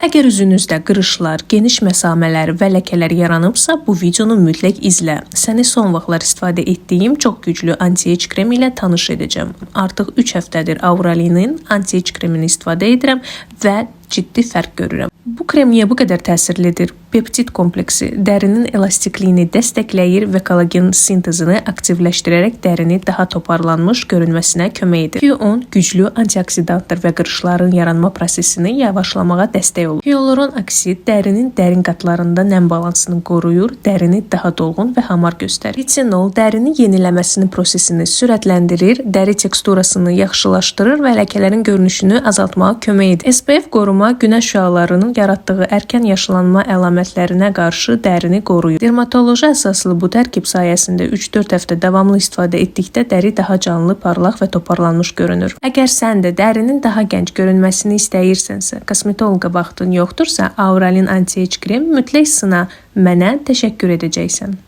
Əgər üzünüzdə qırışlar, geniş məsamələr və ləkələr yaranıbsa, bu videonu mütləq izlə. Səni son vaxtlar istifadə etdiyim çox güclü anti-age krem ilə tanış edəcəm. Artıq 3 həftədir Auralinin anti-age kremini istifadə edirəm və ciddi fərq görürəm. Bu krem niyə bu qədər təsirlidir? Peptid kompleksi dərinin elastikliyini dəstəkləyir və kollagen sintezini aktivləşdirərək dərini daha toparlanmış görünməsinə kömək edir. Q10 güclü antioksidantdır və qırışların yaranma prosesini yavaşlamağa dəstək olur. Hyaluron aksid dərinin dərin qatlarında nəm balansını qoruyur, dərini daha dolğun və hamar göstərir. Retinol dərinin yeniləməsinin prosesini sürətləndirir, dəri teksturasını yaxşılaşdırır və ləkələrin görünüşünü azaltmağa kömək edir. SPF qoruma günəş şüalarının yaratdığı erkən yaşlanma əlamətlərinə qarşı dərini qoruyur. Dermatoloji əsaslı bu tərkib sayəsində 3-4 həftə davamlı istifadə etdikdə dəri daha canlı, parlaq və toparlanmış görünür. Əgər sən də dərinin daha gənc görünməsini istəyirsənsə, kosmetoloqa vaxtın yoxdursa, Auralin anti-age krem mütləq sına. Mənə təşəkkür edəcəksən.